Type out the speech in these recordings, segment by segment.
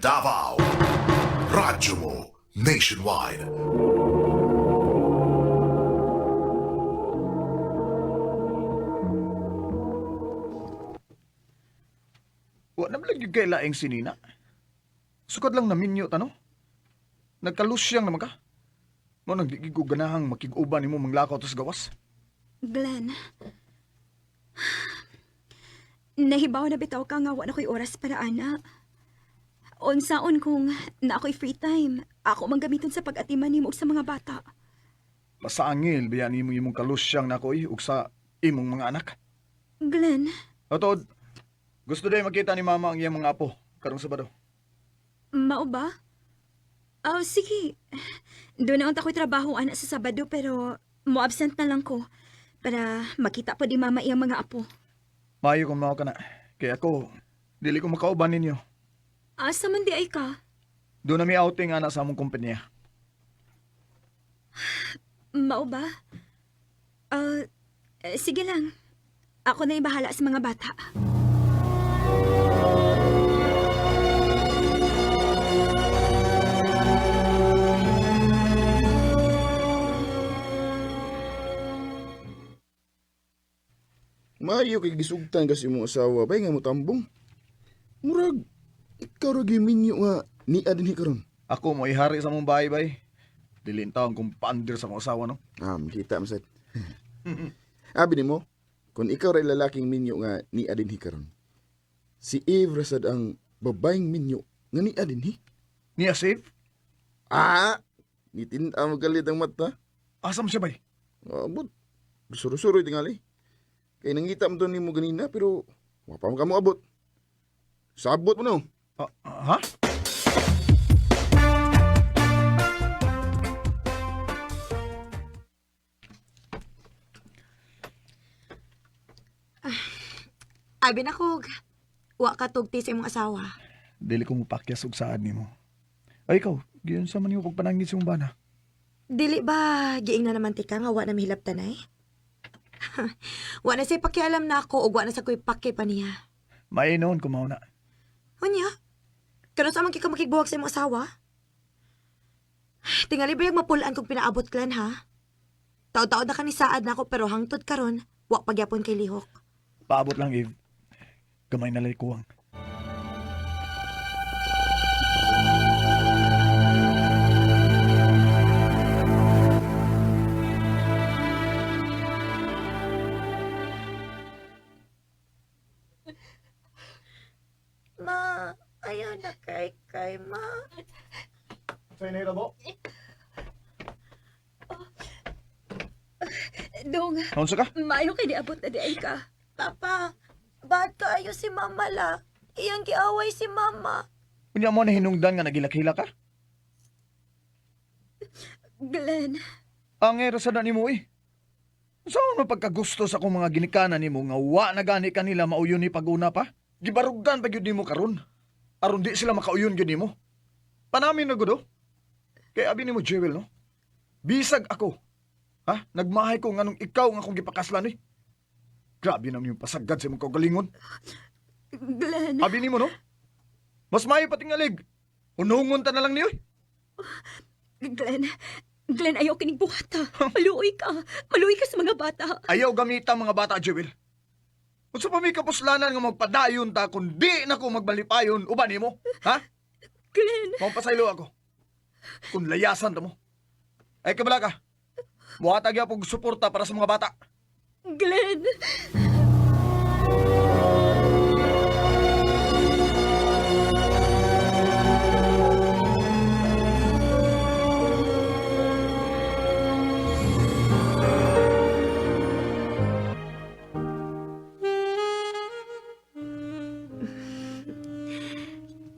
Davao. Radyo mo nationwide. Wa na lang yung kay laing sinina. Sukad lang naminyo ta, no? Nagkalusyang naman ka. Mo nang di ko ganahang makig-uban nimo manglakaw tas gawas. Glenn. Nahibaw na bitaw ka nga wa na ko'y oras para ana. Unsaon kung na ako'y free time, ako man gamiton sa pag-atiman nimo ug sa mga bata. Pasangil biya nimo imong kalusyang nako eh, ug sa imong mga anak. Glenn, Atod, gusto day makita ni mama ang iyang mga apo karong Sabado. mao ba? Oh, sige. Doon na unta ko'y trabaho ana sa Sabado pero mo-absent na lang ko para makita po di mama iyang mga apo. Maayo kung mao ka na. Kaya ako, dili ko makauban ninyo. Asa man di ay ka? Doon na mi outing ana sa among kumpanya. Mao ba? Ah, sige lang. Ako na yung bahala sa mga bata. Maayo kay gisugtan kasi imong asawa bay nga motambong. Murag ikaw ra gyud minyo nga nia dinhi karon. Ako mo ihari sa among bahay bay. Dili taon kung paandir sa akong asawa no. Ah, makita man sad. Abi nimo, kung ikaw ra lalaking minyo nga nia dinhi karon. Si Eve ra sad ang babaeng minyo nga nia dinhi. Niya safe? Ah, nitin-a mo galit ang mata. Asa man siya bay? Abot. Suro-suro tingali. Kay nangita mo to nimo ganina pero wa pa man ka mo abot. Sabot mo no. Ah, ha? Abi na kog. Wa ka tugti sa imong asawa. Dili ko mopakyas og saad nimo. Ay ikaw, giyon sa man nimo pagpanangit sa imong bana. Dili ba giing na naman tika nga wa na mihilap tanay? Wa na say pakialam na ako ug wa na sa ko'y pake pa niya. May noon kumaw na. Unya? Karon sa man kay ka makigbuhag sa imong asawa? Tingali ba yung mapulaan kong pinaabot klan ha? Taod-taod na ka ni saad na ako pero hangtod karon, wa pagyapon kay lihok. Paabot lang, Eve. Gamay na lang kuwang. Ma, ayaw na kay kay ma. Sa inay rabo? Dong, Naunsa ka? maayo kay niabot na di ay ka. Papa, ba't kaayo si mama la? Iyang giaway si mama. Unya mo na hinungdan nga nagilak-hilak ka? Glenn, Ang era sa na nimo eh. Saan mo pagkagusto sa akong mga ginikanan nimo nga wa na gani kanila mauyon ni paguna pa? Gibarugan pa gyud nimo karon. Aron di sila makauyon gyud nimo. Panamin na gud oh. Kay abi nimo Jewel no. Bisag ako. Ha? Nagmahay ko nganong ikaw nga akong gipakaslan eh. Grabe na yung pasagad sa imong kaugalingon. Glenn, Abi nimo no? Mas maayo patingalig. Unungon ta na lang niyo. Eh. Glenn, Glenn, ayaw kining buhata. Maluoy ka. Maluoy ka sa mga bata. Ayaw gamita mga bata, Jewel. Unsa pa may kapuslanan nga magpadayon ta kung di na ko magbalipayon uban nimo? Ha? Glenn, Mapasaylo ako. Kung layasan ta mo. Ay kabala ka. Muhatag gyapon og suporta para sa mga bata. Glenn.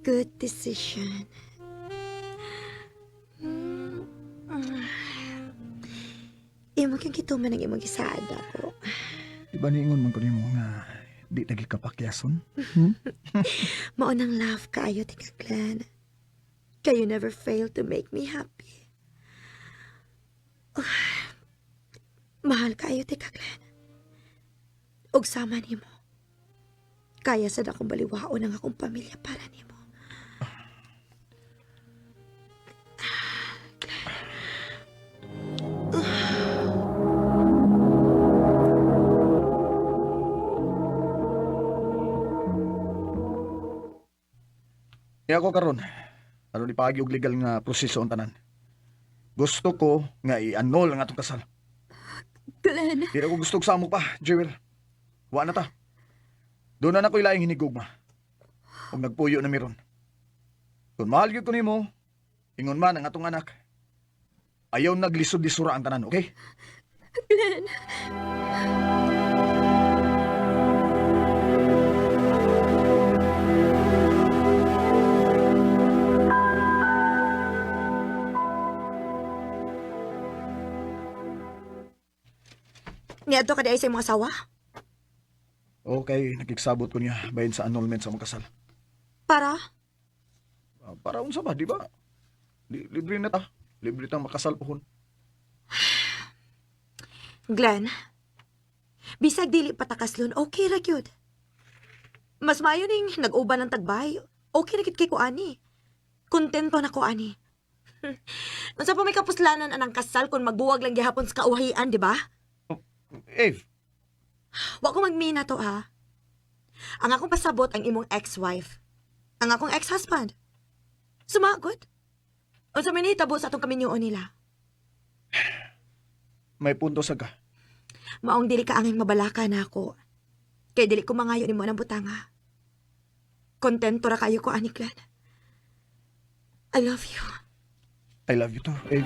Good decision. Imo kang gituman ang imong gisaad ako. Di ba niingon man ko nimo nga di lagi kapakyason? Mao nang love kaayo tika Glenn. Kay you never fail to make me happy. Oh, mahal kaayo tika Glenn. Ug sama nimo. Kaya sad akong baliwaon ang akong pamilya para nimo. Niya ako karon. Aron ipaagi og legal nga proseso ang tanan. Gusto ko nga i-annul ang atong kasal. Glenn, Di na ko gusto og samo pa, Jewel. Wa na ta. Doon na na ko'y laing hinigugma. Ug nagpuyo na miron. Kung mahal gyud ko nimo, ingon man ang atong anak. Ayaw naglisod-lisura ang tanan, okay? Glenn. Niadto ka di ay sa imong asawa? Okay, nakigsabot ko niya bahin sa annulment sa among kasal. Para? Ah, para unsa ba, di ba? Libre na ta. Libre tang makasal pohon. Glenn, bisag dili patakaslon, okay ra gyud. Mas maayo ning nag-uban ng tagbay, okay ra gyud kay ko ani. Kontento na ko ani. Unsa pa may kapuslanan anang kasal kung magbuwag lang gihapon sa kauwahian, di ba? Eve, Wa ko magmina to ha. Ang akong pasabot ang imong ex-wife. Ang akong ex-husband. Sumagod. Unsa may nahitabo sa atong kaminyoon nila? may punto sa ka. Maong dili ka angay mabalaka na ako. Kay dili ko mangayo nimo ng butanga. Kontento ra kayo ko ani Glenn. I love you. I love you too, Eve.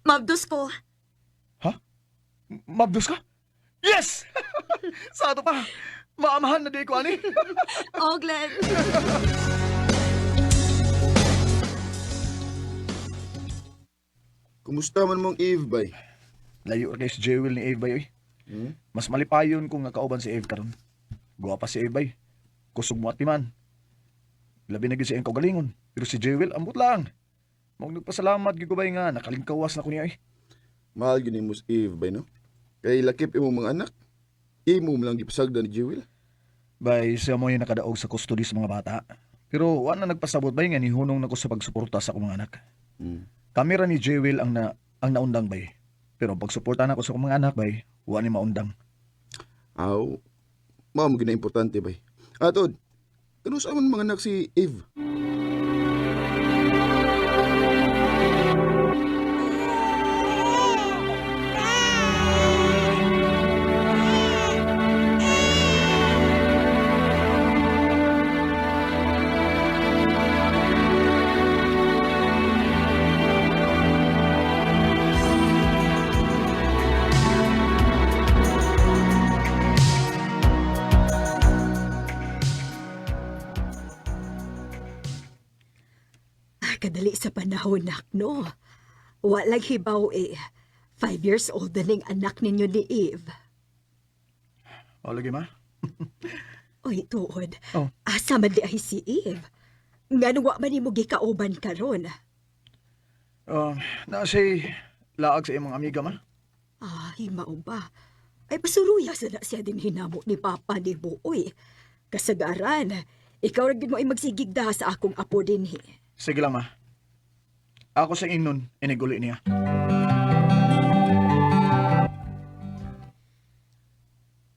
Mabdos ko. Ha? Mabdos ka? Yes! Sa ato pa, maamahan na di ko ani. Oh, Glenn. Kumusta man mong Eve bay? Layo ra kay si Jewel ni Eve bay oy. Hmm? Mas malipayon kung nga kauban si Eve karon. Guwapa si Eve bay. Kusog mo atiman. Labi na gyud sa iyang kaugalingon. Pero si Jewel ambot lang. Maong nagpasalamat gyud ko bay nga nakalingkawas na ko niya eh. Mahal gyud nimo si Eve bay no? Kay lakip imong mga anak. Imo man lang gipasagdan ni Jewel. Bay, siya mo yung nakadaog sa custody sa mga bata. Pero wa na nagpasabot bay nga nihunong na ko sa pagsuporta sa akong mga anak. Hmm. Kami ra ni Jewel ang naundang bay. Pero ang pagsuporta na ko sa akong mga anak bay, wa ni maundang. Aw, mao mo gyud na importante bay. Atod, kano sa man mga anak si Eve? Ah, kadali sa panahon, nak, no? Walang hibaw eh. 5 years old na ning anak ninyo ni Eve. O lagi ma. Oy, tuod. Oh. Asa man di ay si Eve? Ngano wa man nimo gikauban karon? Na si laag sa imong amiga ma. Ay, mao ba? Ay, pasuruya sa na siya din hinamo ni Papa ni Buoy. Kasagaran, ikaw ra gid mo ay magsigigda sa akong apo dinhi. Sige lang ma. Ako sa ingnon, iniguli niya.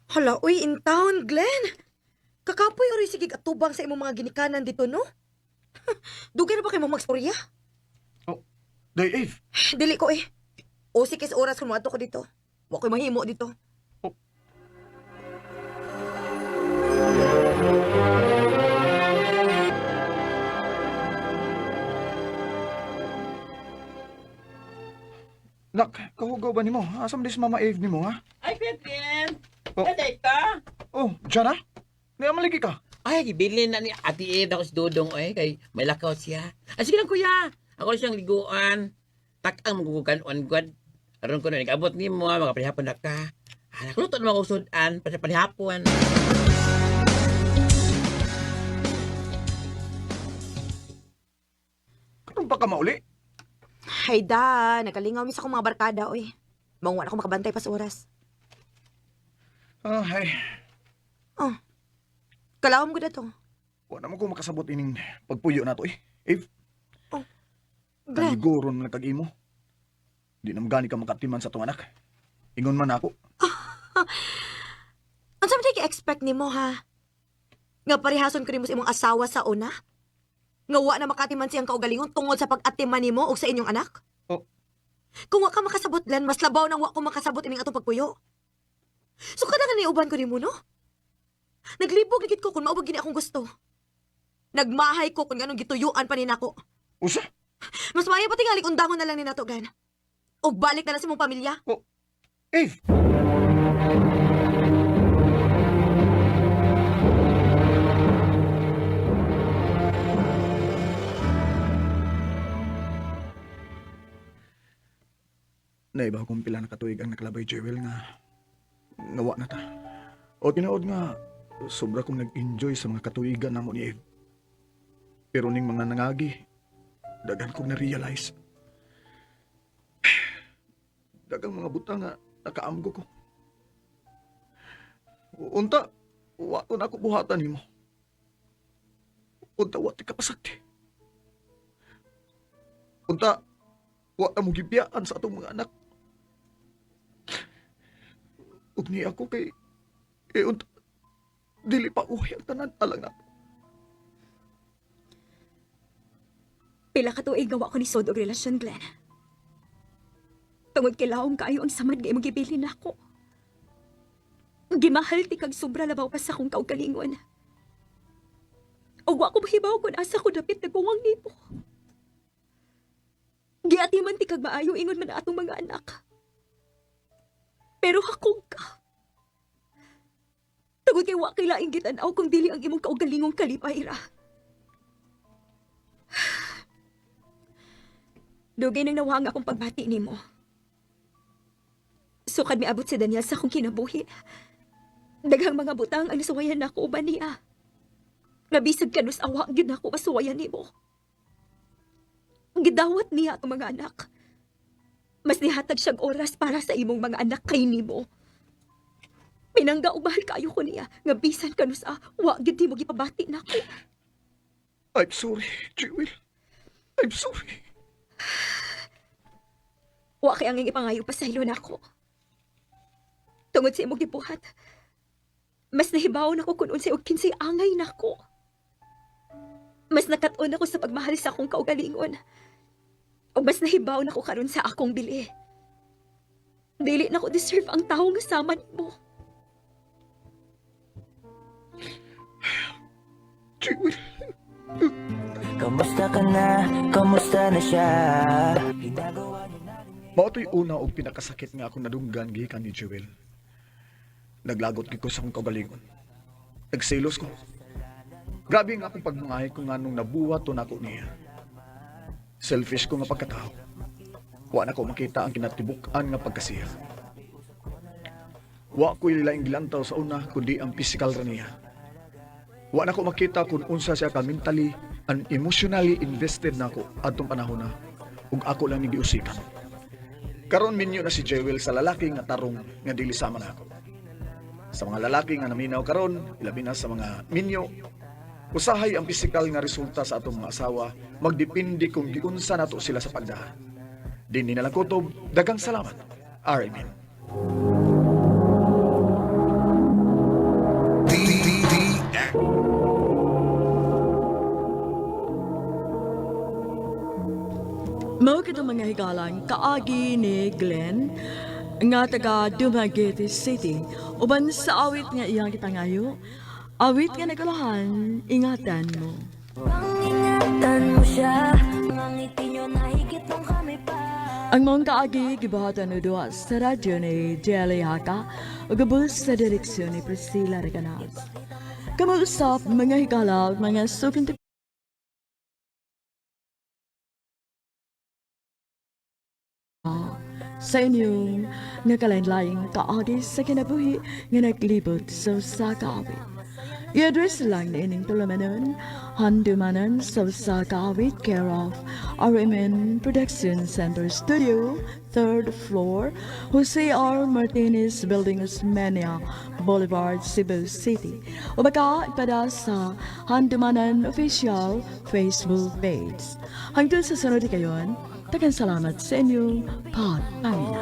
Hala, uy, in town, Glenn. Kakapoy oray sige atubang sa imong mga ginikanan dito, no? Dugay na ba kayo magstorya? Oh, Day Eve. Dili ko eh. O sige sa oras kung moadto ko dito. Wa ko'y mahimo dito. Oh. Nak, kahugaw ba nimo? Asa man di si Mama Eve nimo ha? Ay, Kuya Glenn! Oh. Kaday ka? Oh, dyan ah? Niamaligi ka. Ay, gibilin na ni Ate Eve ako si Dudong, eh, kay may lakaw siya. Ay, sige lang, kuya. Ako na siyang liguan. Tak-ang magugugan-on, God. Aron ko na, nag-abot ni mo, ah, makapalihapon na ka. Ah, nakluto na mga usudan, pa palihapon. Karon pa ka mauli? Hay da, nagalingaw mi sa akong mga barkada, oy. Mangwa na ako makabantay pa sa oras. Ah, ay, Oh. Kalawom ko na to. wa naman ko makasabot ining pagpuyo na to eh. Eve. Oh. Glenn, Kaniguron man kag imo. Di na gani ka makatiman sa atong anak. Ingon man ako. Unsa man gi-expect nimo ha? Nga parehason ko nimo sa imong asawa sa una? Nga wa na makatiman siyang kaugalingon tungod sa pag-atiman nimo og sa inyong anak? Oh. Kung wa ka makasabot, Glenn, mas labaw nang wa ko makasabot ining atong pagpuyo. So kada nga niuban ko nimo, no? Naglibog na gid ko kung maubag gini akong gusto. Nagmahay ko kung ganong gituyuan pa ni nako. Usa? Mas maayo pa tingali undangon na lang ni nato, Glenn. Og balik na lang sa imong pamilya. Oh. Eve! Naiba kong pila na katuig ang nakalabay, Jewel, nga nawa na ta. O tinuod nga, sobra kong nag-enjoy sa mga katuigan namo ni Eve. Pero ning mga nangagi, daghan kong na-realize. Dagang mga butang nga nakaamgo ko. Unta, wa ko na ako buhatan nimo. Unta, wa ti kapasakti. Unta, wa ta mo gibiyaan sa atong mga anak. Ug ni ako kay eh, unta, dili pa uhi ang tanan alang nato. Pila ka tuig gawa ko ni Sod og relasyon, Glenn. Tungod kay laom kaayo ang samad nga imong gibilin nako. Gimahal ti kag sobra labaw pa sa akong kaugalingon. Ug wa ko mahibaw kung asa ko dapit nagkuwang nimo. Giatiman ti kag maayo ingon man atong mga anak. Pero hakog ka. Tungod kay wa kay laing gitan-aw kung dili ang imong kaugalingong kalipay ra. Dugay nang nawang akong pagbati nimo. Sukad miabot si Daniel sa akong kinabuhi. Daghang mga butang ang nasuwayan nako uban niya. Nabisag kanus awa gyud nako masuwayan nimo. Gidawat niya atong mga anak. Mas nihatag siyang oras para sa imong mga anak kay nimo. Pinangga og mahal kaayo ko niya nga bisan kanus a wa gyud nimo gipabati nako. I'm sorry, Jewel. I'm sorry. Wa kay ang ipangayo pa sa ilo nako. Tungod sa imong gibuhat, mas nahibaw nako kung unsay og kinsay angay nako. Mas nakat-on ako sa pagmahal sa akong kaugalingon. O mas nahibaw nako karon sa akong bili. Dili nako deserve ang tawo nga sama nimo. Jewel. Kamusta ka na? Kamusta na siya? Ginagawa niyo na rin Mao to'y una og pinakasakit nga akong nadunggan gikan ni Jewel. Naglagot gid ko sa akong kaugalingon. Nagselos ko. Grabe nga akong pagmangahi kung nganong nabuhat to nako niya. Selfish ko nga pagkatao. Wa na ko makita ang kinatibuk-an nga pagkasiya. Wa ko laing gilantaw sa una kundi ang physical ra niya. Wa na ko makita kung unsa siya ka mentally and emotionally invested nako adtong panahon na ug ako lang ni giusikan. Karon minyo na si Jewel sa lalaki nga tarong nga dili sama nako. Sa mga lalaki nga naminaw karon, ilabi na sa mga minyo, usahay ang pisikal nga resulta sa atong mga asawa magdepende kung giunsa nato sila sa pagdaha. Dinhi na lang kutob, daghang salamat. RMN. D D D X. Mao kitong mga higalan kaagi ni Glenn nga taga Dumaguete City uban sa awit nga iyang gipangayo. Awit nga nagulahan, ingatan mo. Pangingatan mo siya. Mga ngiti niyo na higit nung kami pa. Ang mong kaagi gibuhatan o duwa sa radyo ni Jelly Haka ug gabos sa direksyon ni Priscilla Recanas. Kamuusap mga higala ug mga suking sa inyong nakalain-laing kaagi sa kinabuhi nga naglibot sa usa ka awit. I-address lang na ining tulumanon, handumanan sa usa ka awit, care of RMN Production Center Studio, 3rd floor, Jose R. Martinez Building, Osmeña Boulevard, Cebu City. O baka ipada sa Handumanan Official Facebook page. Hangtod sa sunod kayon, daghang salamat sa inyong pagpaminaw.